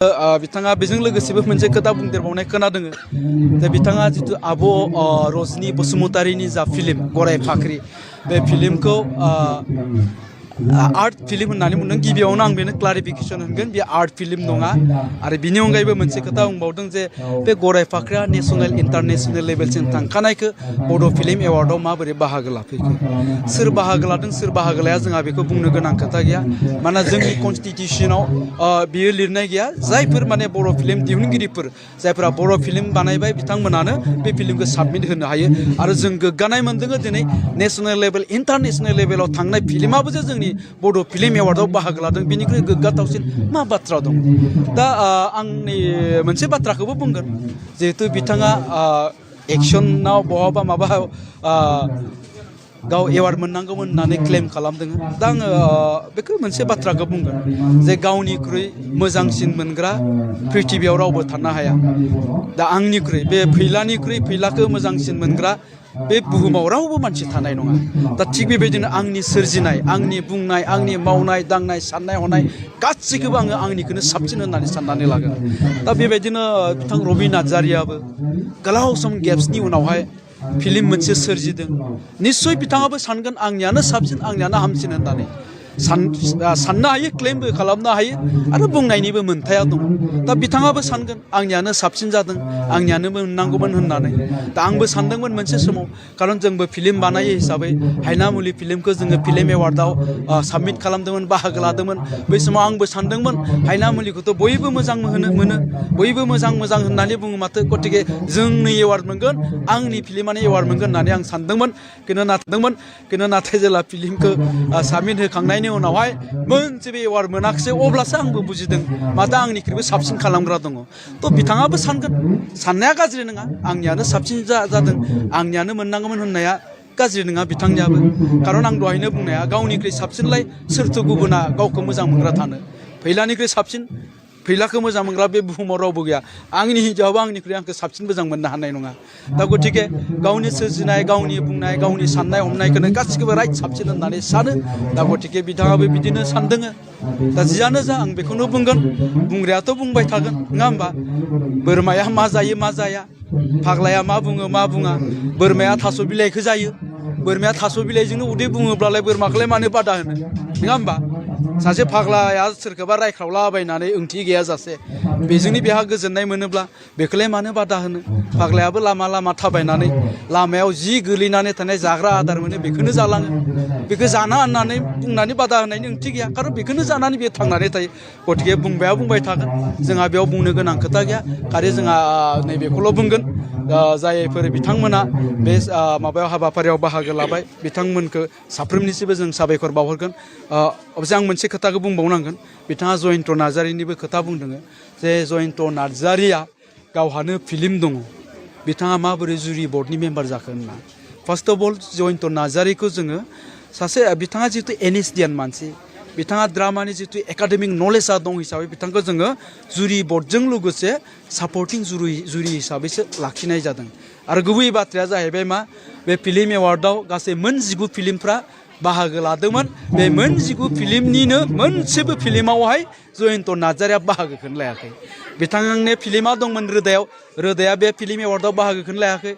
बिथाङा बेजों लोगोसेबो मोनसे खोथा बुंदेरबावनाय खोनादों जे बिथाङा जितु आब' रजनी बसुमतारीनि जा फिल्म गराय फाख्रि बे फिल्मखौ आर्ट फिल्म होननानै बुंदों गिबियावनो आं बेनो क्लारिफिकेसन होगोन बे आर्ट फिल्म नङा आरो बिनि अनगायैबो मोनसे खोथा बुंबावदों जे बे गराय फाख्रिया नेशनेल इन्टारनेशनेल लेभेलसिम थांखानायखौ बड' फिल्म एवार्डआव माबोरै बाहागो लाफैखो सोर बाहागो लादों सोर बाहागो लाया जोंहा बेखौ बुंनो गोनां खोथा गैया मानोना जोंनि कनस्टिटिउसनाव बियो लिरनाय गैया जायफोर माने बर' फिल्म दिहुनगिरिफोर जायफोरा बर' फिल्म बानायबाय बिथांमोनानो बे फिल्मखौ साबमिट होनो हायो आरो जों गोग्गानाय मोनदों दिनै नेशनेल लेभेल इन्टारनेशनेल लेभेलाव थांनाय फिल्माबो जे जोंनि बड' फिल्म एवार्डआव बाहागो लादों बेनिख्रुइ गोग्गाथावसिन मा बाथ्रा दं दा आंनि मोनसे बाथ्राखौबो बुंगोन जिहेतु बिथाङा एक्सनाव बहाबा माबा गाव एवार्ड मोननांगौमोन होननानै क्लेम खालामदों दा आङो बेखौ मोनसे बाथ्राखौ बुंगोन जे गावनिख्रुइ मोजांसिन मोनग्रा प्रिथिबियाव रावबो थानो हाया दा आंनिख्रुइ बे फैलानिख्रुइ फैलाखौ मोजांसिन मोनग्रा बे बुहुमाव रावबो मानसि थानाय नङा दा थिग बेबायदिनो आंनि सोरजिनाय आंनि बुंनाय आंनि मावनाय दांनाय साननाय हनाय गासैखौबो आङो आंनिखौनो साबसिन होननानै साननानै लागोन दा बेबायदिनो बिथां रबि नार्जारियाबो गोलाव सम गेप्सनि उनावहाय फिल्म मोनसे सोरजिदों निस्सय बिथाङाबो सानगोन आंनियानो साबसिन आंनियानो हामसिन होननानै साननो हायो क्लेमबो खालामनो हायो आरो बुंनायनिबो मोन्थाया दं दा बिथाङाबो सानगोन आंनियानो साबसिन जादों आंनियानो मोननांगौमोन होननानै दा आंबो सानदोंमोन मोनसे समाव खारन जोंबो फिल्म बानायो हिसाबै हायनामुलि फिल्मखौ जोङो फिल्म एवार्डआव साबमिट खालामदोंमोन बाहागो लादोंमोन बै समाव आंबो सानदोंमोन हायनामुलिखौथ' बयबो मोजां मोनो बयबो मोजां होननानै बुङो माथो गतिके जोंनि एवार्ड मोनगोन आंनि फिल्मानो एवार्ड मोनगोन होननानै आं सानदोंमोन खिन्थु नाथाय जेला फिल्मखौ साबमिट होखांनायनि उनावहाय मोनसेबो एवार्ड मोनाखिसै अब्लासो आंबो बुजिदों माथो आंनिख्रुइबो साबसिन खालामग्रा दङ थ' बिथाङाबो सानगोन साननाया गाज्रि नङा आंनियानो साबसिन जादों आंनियानो मोननांगौमोन होननाया गाज्रि नङा बिथांनियाबो खारन आं दहायनो बुंनाया गावनिख्रुइ साबसिनलाय सोरथो गुबुना गावखौ मोजां मोनग्रा थानो फैलानिख्रुइ साबसिन फैलाखौ मोजां मोनग्रा बे बुहुमाव रावबो गैया आंनि हिन्जावाबो आंनिख्रुइ आंखौ साबसिन मोजां मोननो हानाय नङा दा गतिके गावनि सोरजिनाय गावनि बुंनाय गावनि साननाय हमनायखौनो गासिखौबो राइट साबसिन होननानै सानो दा गतिके बिथाङाबो बिदिनो सानदों दा जियानो जा आं बेखौनो बुंगोन बुंग्रायाथ' बुंबाय थागोन नङा होमबा बोरमाया मा जायो मा जाया फाग्लाया मा बुङो मा बुङा बोरमाया थास' बिलाइखौ जायो बोरमाया थास' बिलाइजोंनो उदै बुङोब्लालाय बोरमाखौलाय मानो बादा होनो नङा होमबा सासे फाग्लाया सोरखौबा रायख्रावलाबायनानै ओंथि गैयाजासे बेजोंनो बेहा गोजोननाय मोनोब्ला बेखौलाय मानो बादा होनो फाग्लायाबो लामा थाबायनानै लामायाव जि गोलैनानै थानाय जाग्रा आदार मोनो बेखौनो जालाङो बेखौ जाना होननानै बुंनानै बादा होनायनि ओंथि गैया खारन बेखौनो जानानै बे थांनानै थायो गतिके बुंबाया बुंबाय थागोन जोंहा बेयाव बुंनो गोनां खोथा गैया खालि जोंहा नैबेखौल' बुंगोन जायफोर बिथांमोना बे माबायाव हाबाफारियाव बाहागो लाबाय बिथांमोनखौ साफ्रोमनिसिबो जों साबायखर बावहरगोन अबसे आं मोनसे खोथाखौ बुंबावनांगोन बिथाङा जयन्त नार्जारिनिबो खोथा बुंदों जे जयन्त नार्जारिया गावहानो फिल्म दङ बिथाङा माबोरै जुरि बर्डनि मेम्बार जाखो होनना फार्स्ट अफ अल जयन्त नार्जारिखौ जोङो सासे बिथाङा जिहेतु एनएसडियान मानसि बिथाङा ड्रामानि जितु एकाडेमिक नलेजआ दं हिसाबै बिथांखौ जोङो जुरि बर्डजों लोगोसे सापर्टिं जुरि हिसाबैसो लाखिनाय जादों आरो गुबै बाथ्राया जाहैबाय मा बे फिल्म एवार्डआव गासै मोन 19 फिल्मफ्रा बाहागो लादोंमोन बे मोन 19 फिल्मनिनो मोनसेबो फिल्मावहाय जयन्त नार्जारिया बाहागोखौनो लायाखै बिथांनि फिल्मा दंमोन रोदाया बे फिल्म एवार्डआव बाहागोखौनो लायाखै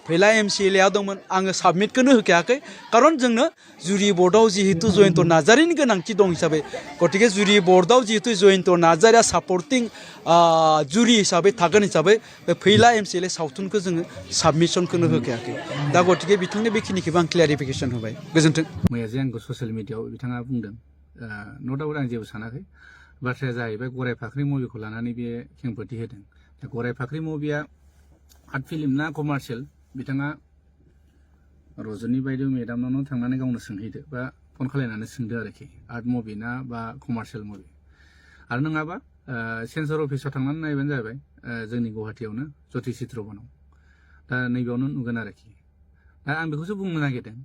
फैला MCLA दंमोन आङो साबमिटखौनो होखायाखै खारन जोंनो जुरि बर्डआव जिहेतु जयन्त नार्जारिनि गोनांथि दं हिसाबै गतिके जुरि बर्डआव जिहेतु जयन्त नार्जारिया सापर्टिं जुरि हिसाबै थागोन हिसाबै बे फैला MCLA सावथुनखौ जोङो साबमिसनखौनो होखायाखै दा गतिके बिथांनि बेखिनिखौबो आं क्लियारिफिकेसन होबाय गोजोन्थों मैया जे आंखौ ससियेल मिडियाआव बिथाङा बुंदों न' डाउट आं जेबो सानाखै बाथ्राया जाहैबाय गराय फाख्रि मुभिखौ लानानै बे खेंफोरथि होदों दा गराय फाख्रि मुभिया आर्ट फिल्म ना कमार्शियेल बिथाङा रजनी बायदि मेदामनावनो थांनानै गावनो सोंहैदो बा फन खालायनानै सोंदो आरोखि आर्ट मुभि ना बा कमार्शियेल मुभि आरो नङाबा सेन्सर अफिसाव थांनानै नायबानो जाबाय जोंनि गुवाहाटियावनो ज्योति चित्र बनाव दा नैबेयावनो नुगोन आरोखि दा आं बेखौसो बुंनो नागिरदों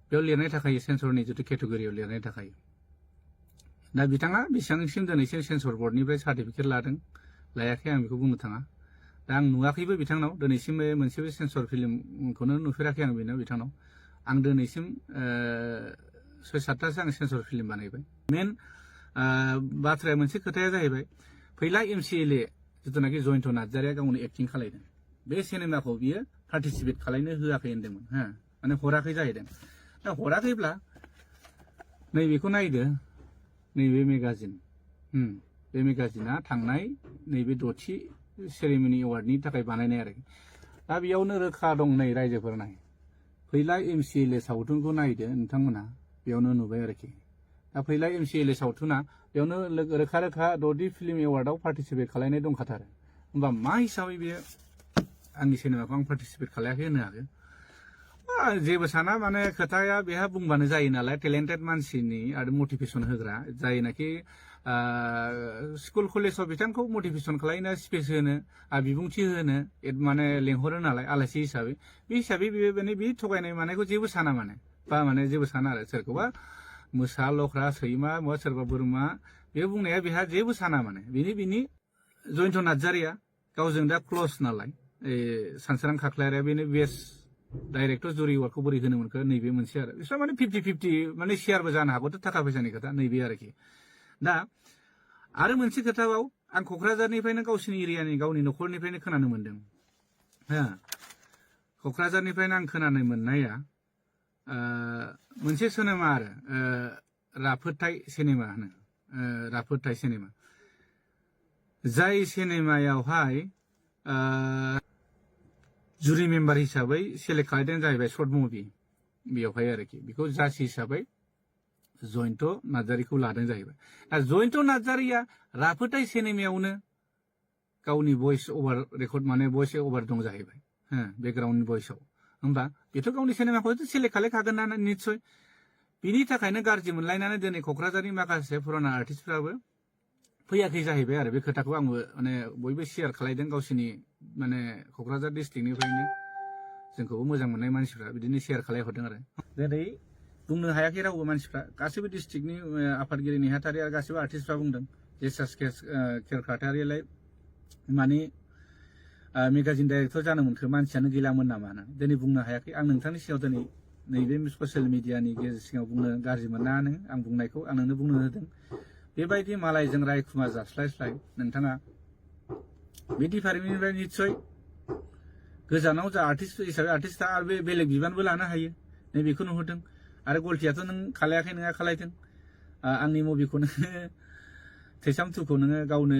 बेयाव लिरनाय थाखायो सेन्सरनि जितु केटेगरियाव लिरनाय थाखायो दा बिथाङा बेसेबांसिम दिनैसिम सेन्सर बर्डनिफ्राय सार्टिफिकेट लादों लायाखै आं बेखौ बुंनो थाङा दा आं नुवाखैबो बिथांनाव दिनैसिम मोनसेबो सेन्सर फिल्मखौनो नुफेराखै आं बेनाव बिथांनाव आं दिनैसिम 6-7थासो आं सेन्सर फिल्म बानायबाय मेन बाथ्राया मोनसे खोथाया जाहैबाय फैला MCLA जिथुनाखि जयन्त नार्जारिया गावनो एक्टिं खालायदों बे सिनेमाखौ बियो पार्टिसिपेट खालायनो होआखै होनदोंमोन हा माने हराखै जाहैदों दा हराखैब्ला नैबेखौ नायदो नैबे मेगाजिन बे मेगाजिना थांनाय नैबे 6थि सेरेमनि एवार्डनि थाखाय बानायनाय आरो दा बेयावनो रोखा दं नै रायजोफोर नाय फैला MCLA सावथुनखौ नायदो नोंथांमोना बेयावनो नुबाय आरोखि दा फैला MCLA सावथुना बेयावनो रोखा रोखा 6थि फिल्म एवार्डआव पार्टिसिपेट खालायनाय दंखाथारो होमबा मा हिसाबै बेयो आंनि सिनेमाखौ आं पार्टिसिपेट खालायाखै होनो हागोन जेबो साना माने खोथाया बेहा बुंबानो जायो नालाय टेलेन्टेड मानसिनि आरो मटिभेसन होग्रा जायनाखि स्कुल कलेजाव बिथांखौ मटिभेसन खालायनो स्पेस होनो बिबुंथि होनो माने लेंहरो नालाय आलासि हिसाबै बे हिसाबै बे थगायनाय मानायखौ जेबो साना माने बा माने जेबो साना आरो सोरखौबा मोसा लख्रा सैमा बा सोरबा बोरमा बे बुंनाया बेहा जेबो साना माने बिनि जयन्त नार्जारिया गावजों दा क्लस नालाय सानसोरां खाख्लारिया बेनो बेस्ट डाइरेक्टर जुरि एवार्डखौ बोरै होनो मोनखो नैबे मोनसे आरो बिसोर माने 50-50 माने शेयारबो जानो हागौथ' थाखा फैसानि खोथा नैबे आरोखि दा आरो मोनसे खोथाबाव आं क'क्राझारनिफ्रायनो गावसिनि एरियानि गावनि न'खरनिफ्रायनो खोनानो मोनदों हा क'क्राझारनिफ्रायनो आं खोनानो मोननाया मोनसे सिनेमा आरो राफोदथाय सिनेमा होनो राफोदथाय सिनेमा जाय सिनेमायावहाय जुरि मेम्बार हिसाबै सेलेक्ट खालायदों जाहैबाय सर्ट मुभि बेयावहाय आरोखि बेखौ जाज हिसाबै जयन्त नार्जारिखौ लादों जाहैबाय दा जयन्त नार्जारिया राफोदथाय सिनेमायावनो गावनि भइस अभार रेकर्ड माने भइस अभार दं जाहैबाय बेकग्राउन्ड भइसआव होमबा बेथ' गावनि सिनेमाखौ सेलेक्ट खालायखागोन ना निस्सय बिनि थाखायनो गाज्रि मोनलायनानै दिनै क'क्राझारनि माखासे फुराना आर्टिस्टफ्राबो फैयाखै जाहैबाय आरो बे खोथाखौ आंबो माने बयबो शेयार खालायदों गावसिनि माने क'क्राझार डिस्ट्रिक्टनिफ्रायनो जोंखौबो मोजां मोननाय मानसिफ्रा बिदिनो शेयार खालायहरदों आरो दिनै बुंनो हायाखै रावबो मानसिफ्रा गासैबो डिस्ट्रिक्टनि आफादगिरि नेहाथारि आरो गासैबो आर्टिस्टफ्रा बुंदों जेसास केरखाटारियालाय माने मेगाजिन डाइरेक्टर जानो मोनखो मानसियानो गैलामोन नामा होननानै दिनै बुंनो हायाखै आं नोंथांनि सिगाङाव दिनै नैबे ससियेल मिडियानि सिगाङाव बुंनो गाज्रि मोना नों आं बुंनायखौ आं नोंनो बुंनो होदों बेबायदि मालायजों रायखुमा जास्लायस्लाय नोंथाङा बे डिपार्टमेन्टनिफ्राय निस्सय गोजानाव जा आर्टिस्ट हिसाबै आर्टिस्टआ आरो बे बेलेग बिबानबो लानो हायो नैबेखौ नुहुरदों आरो गलटियाथ' नों खालायाखै नोंहा खालायदों आंनि मुभिखौ नोङो थैसाम 2खौ नोङो गावनो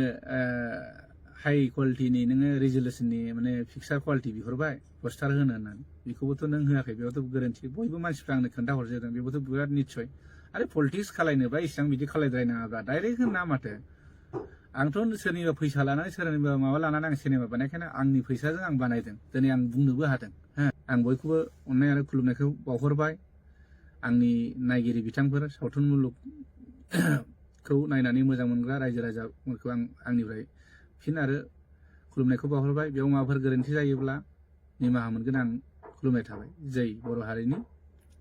हाई क्वालिटिनि नोङो रिजोलुसननि माने पिक्सार क्वालिटि बिहरबाय पस्टार होनो होननानै बेखौबोथ' नों होआखै बेयावथ' गोरोन्थि बयबो मानसिफ्रा आंनो खोन्थाहरजोबदों बेबोथ' बिराद निस्सय आरो पलिटिक्स खालायनोबा इसेबां बिदि खालायद्रायनाङाब्ला डाइरेक्ट होना माथो आंथ' सोरनिबा फैसा लानानै सोरनिबा माबा लानानै आं सिनेमा बानायखायनो आंनि फैसाजों आं बानायदों दिनै आं बुंनोबो हादों आं बयखौबो अननाय आरो खुलुमनायखौ बावहरबाय आंनि नायगिरि बिथांफोर सावथुन मुलुगखौ नायनानै मोजां मोनग्रा रायजो राजाफोरखौ आं आंनिफ्राय फिन आरो खुलुमनायखौ बावहरबाय बेयाव माबाफोर गोरोन्थि जायोब्ला निमाहा मोनगोन आं खुलुमनाय थाबाय जै बर' हारिनि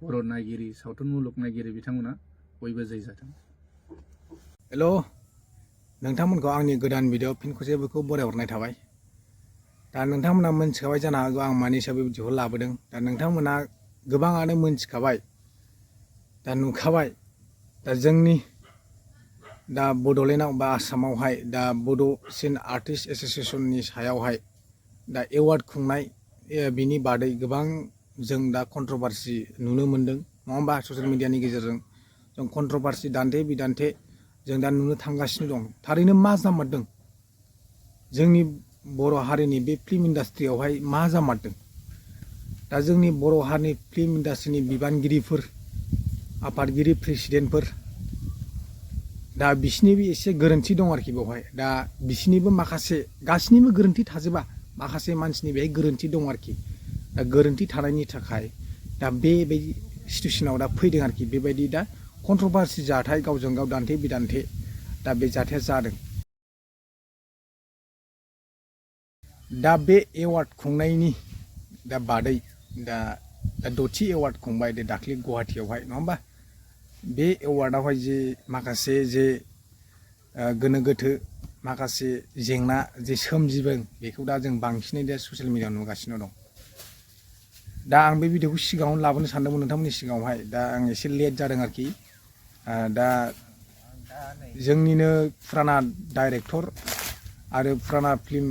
बर' नायगिरि सावथुन मुलुग नायगिरि बिथांमोना बयबो जै जाथों। हेल' नोंथांमोनखौ आंनि गोदान भिडिअ फिन खनसेबोखौ बरायहरनाय थाबाय दा नोंथांमोना मोनथिखाबाय जानो हागौ आं मानि हिसाबै भिडिअखौ लाबोदों दा नोंथांमोना गोबाङानो मोनथिखाबाय दा नुखाबाय दा जोंनि दा बड'लेण्डआव बा आसामावहाय दा बड'सिन आर्टिस्ट एस'सिएशननि सायावहाय दा एवार्ड खुंनाय बिनि बादै गोबां जों दा कन्ट्रभार्सि नुनो मोन्दों नङा होमबा ससियेल मिडियानि गेजेरजों जों कन्ट्रभार्सि दान्थे बिदान्थे जों दा नुनो थांगासिनो दं थारैनो मा जामारदों जोंनि बर' हारिनि बे फिल्म इन्डास्ट्रियावहाय मा जामारदों दा जोंनि बर' हारिनि फिल्म इन्डास्ट्रिनि बिबानगिरिफोर आफादगिरि प्रेसिडेन्टफोर दा बिसिनिबो एसे गोरोन्थि दं आरोखि बेवहाय दा बिसिनिबो माखासे गासिनिबो गोरोन्थि थाजोबा माखासे मानसिनि बेहाय गोरोन्थि दं आरोखि दा गोरोन्थि थानायनि थाखाय दा बेबायदि सिटुएसनाव दा फैदों आरोखि बेबायदि दा कन्ट्रभार्सि जाथाय गावजों गाव दान्थे बिदान्थे दा बे जाथाया जादों दा बे एवार्ड खुंनायनि दा बादै दा 6थि एवार्ड खुंबाय दाख्लै गुवाहाटियावहाय नङा होमबा बे एवार्डआवहाय जे माखासे जे गोनो गोथो माखासे जेंना जे सोमजिदों बेखौ दा जों बांसिनै दा ससियेल मिडियायाव नुगासिनो दं दा आं बे भिडिअखौ सिगाङावनो लाबोनो सानदोंमोन नोंथांमोननि सिगाङावहाय दा आं एसे लेट जादों आरोखि दा जोंनिनो फुराना डाइरेक्टर आरो फुराना फिल्म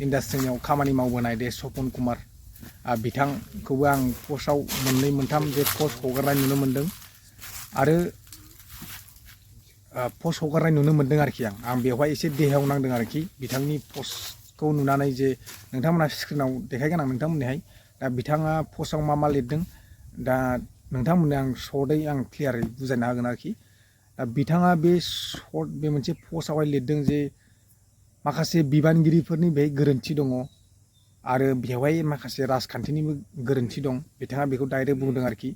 इन्डास्ट्रियाव खामानि मावबोनाय दे सपन कुमार बिथांखौबो आं पस्टआव मोननै मोनथाम जे पस्ट हगारनाय नुनो मोन्दों आरो पस्ट हगारनाय नुनो मोन्दों आरोखि आं बेवहाय एसे देहायाव नांदों आरोखि बिथांनि पस्टखौ नुनानै जे नोंथांमोना स्क्रिनाव देखायगोन आं नोंथांमोननिहाय दा बिथाङा पस्टआव मा लिरदों दा नोंथांमोननो आं सर्टै आं क्लियारै बुजायना होगोन आरोखि दा बिथाङा बे मोनसे पस्टआवहाय लिरदों जे माखासे बिबानगिरिफोरनि बेहाय गोरोन्थि दङ आरो बेवहाय माखासे राजखान्थिनिबो गोरोन्थि दं बिथाङा बेखौ डाइरेक्ट बुंदों आरोखि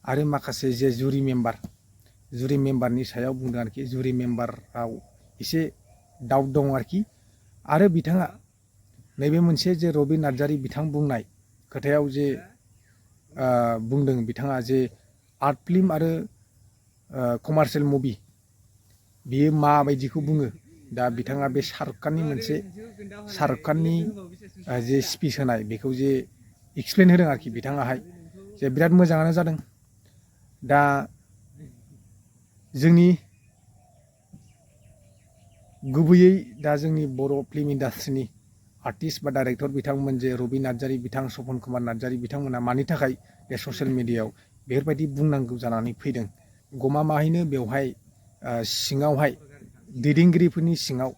आरो माखासे जे जुरि मेम्बारनि सायाव बुंदों आरोखि जुरि मेम्बाराव एसे डाउट दं आरोखि आरो बिथाङा नैबे मोनसे जे रबि नार्जारि बिथां बुंनाय खोथायाव जे बुंदों बिथाङा जे आर्ट फिल्म आरो कमार्शियेल मुभि बियो माबायदिखौ बुङो दा बिथाङा बे शाहरुख खाननि जे स्पिच होनाय बेखौ जे एक्सप्लेन होदों आरोखि बिथाङाहाय जे बिराद मोजाङानो जादों दा जोंनि गुबैयै दा जोंनि बर' फिल्म इन्डास्ट्रिनि आर्टिस्ट बा डाइरेक्टर बिथांमोन जे रबि नार्जारि बिथां सपन कुमार नार्जारि बिथांमोना मानि थाखाय बे ससियेल मिडियायाव बेफोरबायदि बुंनांगौ जानानै फैदों गमामायैनो बेवहाय सिङावहाय दैदेनगिरिफोरनि सिङाव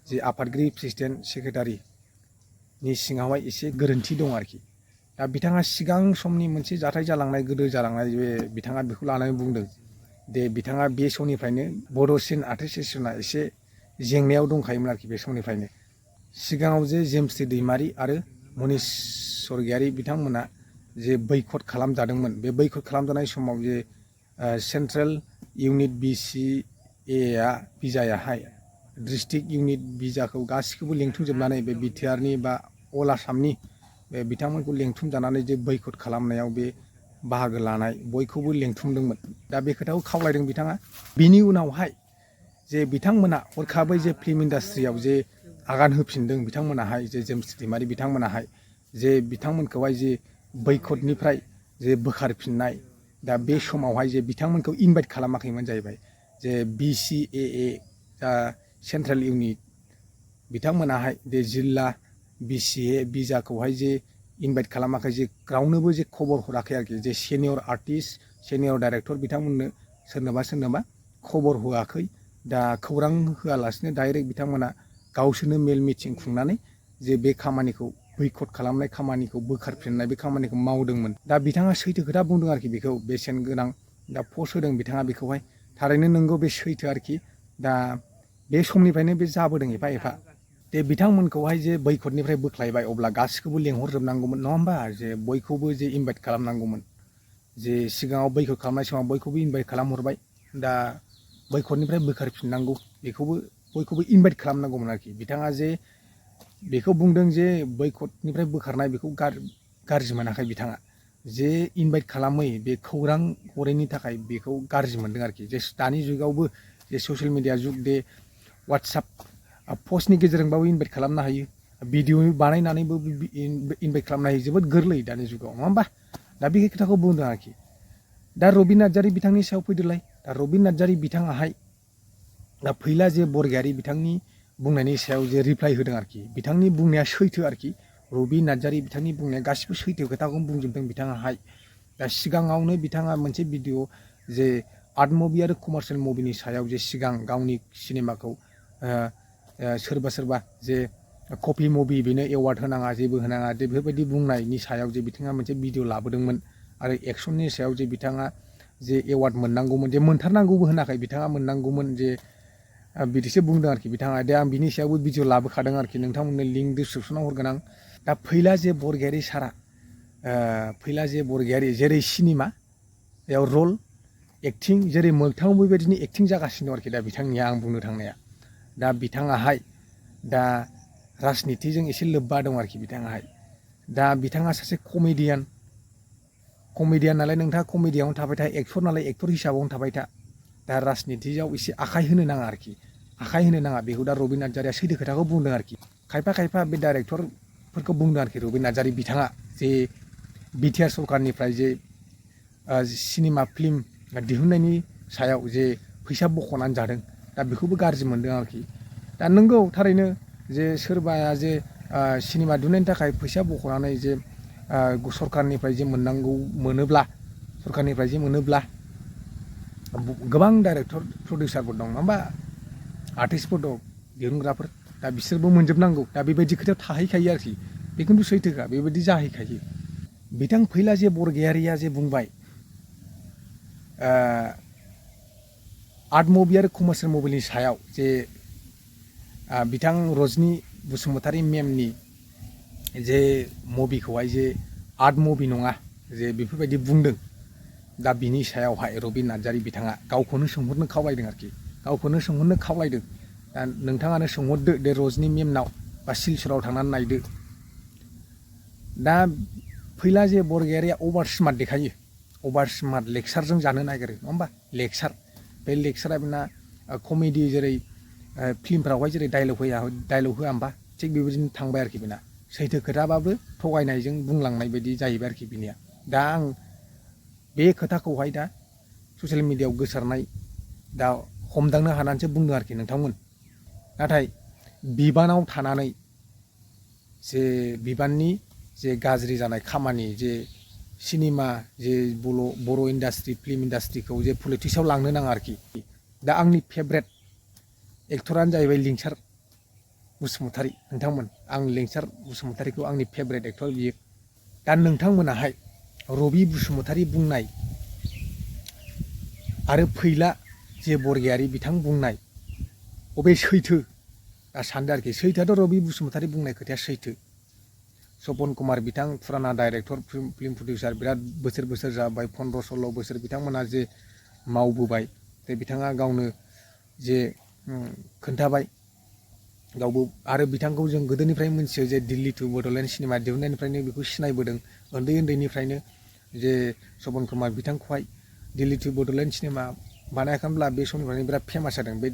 जे आफादगिरि प्रेसिडेन्ट सेक्रेटारिनि सिङावहाय एसे गोरोन्थि दं आरोखि दा बिथाङा सिगां समनि मोनसे जाथाय जालांनाय गोदो जालांनाय बे बिथाङा बेखौ लानानै बुंदों दे बिथाङा बे समनिफ्रायनो बर' सिन एस'सिएशना एसे जेंनायाव दंखायोमोन आरोखि बे समनिफ्रायनो सिगाङाव जे जेमस्रि दैमारि आरो मनिष स्वर्गियारि बिथांमोना जे बैकट खालामजादोंमोन बे बैकट खालामजानाय समाव जे सेन्ट्रेल इउनिट BCA बिजायाहाय डिस्ट्रिक्ट इउनिट बिजाखौ गासिखौबो लिंथुमजोबनानै बे बिटिआरनि बा अल आसामनि बे बिथांमोनखौ लिंथुमजानानै जे बैकट खालामनायाव बे बाहागो लानाय बयखौबो लिंथुमदोंमोन दा बे खोथाखौ खावलायदों बिथाङा बिनि उनावहाय जे बिथांमोना हरखाबै जे फिल्म इन्डास्ट्रियाव जे आगान होफिनदों बिथांमोनाहाय जे जेमस्रि दैमारि बिथांमोनाहाय जे बिथांमोनखौहाय जे बैकटनिफ्राय जे बोखारफिननाय दा बे समावहाय जे बिथांमोनखौ इनभाइट खालामाखैमोन जाहैबाय जे BCAA सेन्ट्रेल इउनिट बिथांमोनाहाय जे जिल्ला BCA बिजाखौहाय जे इनभाइट खालामाखै जे रावनोबो जे खबर हराखै आरोखि जे सिनियर आर्टिस्ट सिनियर डाइरेक्टर बिथांमोननो सोरनोबा खबर होआखै दा खौरां होआलासिनो डाइरेक्ट बिथांमोना गावसोरनो मेल मिटिं खुंनानै जे बे खामानिखौ बैकट खालामनाय खामानिखौ बोखारफिननाय बे खामानिखौ मावदोंमोन दा बिथाङा सैथो खोथा बुंदों आरोखि बेखौ बेसेन गोनां दा पस्ट होदों बिथाङा बेखौहाय थारैनो नंगौ बे सैथो आरोखि दा बे समनिफ्रायनो बे जाबोदों एफा दे बिथांमोनखौहाय जे बैकटनिफ्राय बोख्लायबाय अब्ला गासिखौबो लेंहरजोबनांगौमोन नङा होमबा जे बयखौबो जे इनभाइट खालामनांगौमोन जे सिगाङाव बैकट खालामनाय समाव बयखौबो इनभाइट खालामहरबाय दा बैकटनिफ्राय बोखारफिननांगौ बेखौबो बयखौबो इनभाइट खालामनांगौमोन आरोखि बिथाङा जे बेखौ बुंदों जे बैकटनिफ्राय बोखारनाय बेखौ गाज्रि मोनाखै बिथाङा जे इनभाइट खालामै बे खौरां हरैनि थाखाय बेखौ गाज्रि मोनदों आरोखि जे दानि जुगावबो जे ससियेल मिडिया जुग दे वाट्सएप पस्टनि गेजेरजोंबाबो इनभाइट खालामनो हायो भिडिअ बानायनानैबो इनभाइट खालामनो हायो जोबोद गोरलै दानि जुगाव नङा होमबा दा बे खोथाखौ बुंदों आरोखि दा रबि नार्जारि बिथांनि सायाव फैदोलाय दा रबि नार्जारि बिथाङाहाय दा फैला जे बरगयारि बिथांनि बुंनायनि सायाव जे रिप्लाइ होदों आरोखि बिथांनि बुंनाया सैथो आरोखि रबि नार्जारि बिथांनि बुंनाया गासिबो सैथो खोथाखौनो बुंजोबदों बिथाङाहाय दा सिगाङावनो बिथाङा मोनसे भिडिअ जे आर्ट मुभि आरो कमार्शियेल मुभिनि सायाव जे सिगां गावनि सिनेमाखौ सोरबा जे कपि मुभि बेनो एवार्ड होनाङा जेबो होनाङा जे बेफोरबायदि बुंनायनि सायाव जे बिथाङा मोनसे भिडिअ लाबोदोंमोन आरो एक्सननि सायाव जे बिथाङा जे एवार्ड मोननांगौमोन जे मोनथारनांगौबो होनाखै बिथाङा मोननांगौमोन जे बिदिसो बुंदों आरोखि बिथाङा दे आं बिनि सायावबो भिडिअ लाबोखादों आरोखि नोंथांमोननो लिंक डिसक्रिपसनाव हरगोन आं दा फैला जे बरगयारि सारा फैला जे बरगयारि जेरै सिनेमायाव रल एक्टिं जेरै मोगथाङाव बेबायदिनो एक्टिं जागासिनो दं आरोखि दा बिथांनिया आं बुंनो थांनाया दा बिथाङाहाय दा राजनितिजों एसे लोब्बा दं आरोखि बिथाङाहाय दा बिथाङा सासे कमेडियान नालाय नोंथाङा कमेडियावनो थाबाय था एक्टर नालाय एक्टर हिसाबावनो थाबाय था दा राजनितियाव एसे आखाइ होनो नाङा आरोखि आखाइ होनो नाङा बेखौ दा रबि नार्जारिया सैथो खोथाखौ बुंदों आरोखि खायफा बे डाइरेक्टरफोरखौ बुंदों आरोखि रबि नार्जारि बिथाङा जे बिटिआर सरकारनिफ्राय जे सिनेमा फिल्म दिहुननायनि सायाव जे फैसा बख'नानै जादों दा बेखौबो गाज्रि मोनदों आरोखि दा नंगौ थारैनो जे सोरबाया जे सिनेमा दिहुननायनि थाखाय फैसा बख'नानै जे सरकारनिफ्राय जे मोनोब्ला सरकारनिफ्राय जे मोनोब्ला गोबां डाइरेक्टर प्रडिउसारफोर दं नङा होमबा आर्टिस्टफोर दं दिहुनग्राफोर दा बिसोरबो मोनजोबनांगौ दा बेबायदि खोथायाव थाहैखायो आरोखि बे खिन्थु सैथोखा बेबायदि जाहैखायो बिथां फैला जे बरगयारिया जे बुंबाय आर्ट मुभि आरो कमार्शियेल मुभिनि सायाव जे बिथां रजनी बसुमतारी मेमनि जे मुभिखौहाय जे आर्ट मुभि नङा जे बेफोरबायदि बुंदों दा बिनि सायावहाय रबिन नार्जारी बिथाङा गावखौनो सोंहरनो खावलायदों आरोखि गावखौनो सोंहरनो खावलायदों दा नोंथाङानो सोंहरदो दे रजनी मेमनाव बा सिलचराव थांनानै नायदो दा फैला जे बरगयारिया अभार स्मार्ट देखायो अभार स्मार्ट लेक्सारजों जानो नागिरो नङा होमबा लेक्सार बे लेक्सारा बिना कमेडि जेरै फिल्मफ्रावहाय जेरै डायलग होआ होमबा थिग बेबायदिनो थांबाय आरोखि बेना सैथो खोथाबाबो थगायनायजों बुंलांनाय बायदि जाहैबाय आरोखि बिनिया दा आं बे खोथाखौहाय दा ससियेल मिडियायाव गोसारनाय दा हमदांनो हानानैसो बुंदों आरोखि नोंथांमोन नाथाय बिबानाव थानानै जे बिबाननि जे गाज्रि जानाय खामानि जे सिनेमा जे बर' इन्डास्ट्रि फिल्म इन्डास्ट्रिखौ जे पलिटिक्सआव लांनो नाङा आरोखि दा आंनि फेभरेट एक्टरानो जाहैबाय लिंसार बसुमतारी नोंथांमोन आं लिंसार बसुमतारीखौ आंनि फेभरेट एक्टर बियो दा नोंथांमोनाहाय रबि बसुमतारी बुंनाय आरो फैला जे बरगयारी बिथां बुंनाय अबे सैथो दा सानदो आरोखि सैथोआथ' रबि बसुमतारी बुंनाय खोथाया सैथो सपन कुमार बिथां फुराना डाइरेक्टर फिल्म प्रडिउसार बिराद बोसोर जाबाय 15-16 बोसोर बिथांमोना जे मावबोबाय दा बिथाङा गावनो जे खोन्थाबाय गावबो आरो बिथांखौ जों गोदोनिफ्राय मिथियो जे दिल्ली टु बड'लेण्ड सिनेमा दिहुननायनिफ्रायनो बेखौ सिनायबोदों उन्दैनिफ्रायनो जे सपन कुमार बिथांखौहाय दिल्ली टु बड'लेण्ड सिनेमा बानायाखैमोनब्ला बे समनिफ्रायनो बिराद फेमास जादों बे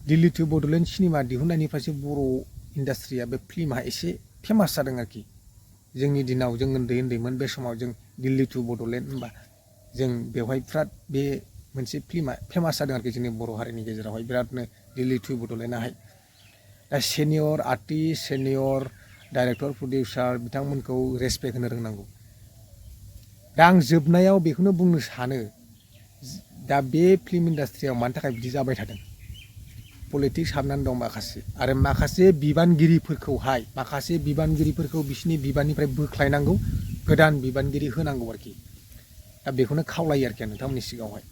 दिल्ली टु बड'लेण्ड सिनेमा दिहुननायनिफ्रायसो बर' इन्डास्ट्रिया बे फिल्मा एसे फेमास जादों आरोखि जोंनि दिनाव जों उन्दैमोन बे समाव जों दिल्ली टु बड'लेण्ड होनबा जों बेवहाय बिराद बे मोनसे फिल्मा फेमास जादों आरोखि जोंनि बर' हारिनि गेजेरावहाय बिरादनो दिल्ली टु बड'लेण्डआहाय दा senior artist senior director producer बिथांमोनखौ रेसपेक्ट होनो रोंनांगौ दा आं जोबनायाव बेखौनो बुंनो सानो दा बे फिल्म इन्डास्ट्रियाव मानि थाखाय बिदि जाबाय थादों पलिटिक्स हाबनानै दं माखासे आरो माखासे बिबानगिरिफोरखौ बिसिनि बिबाननिफ्राय बोख्लायनांगौ गोदान बिबानगिरि होनांगौ आरोखि दा बेखौनो खावलायो आरोखि नोंथांमोननि सिगाङावहाय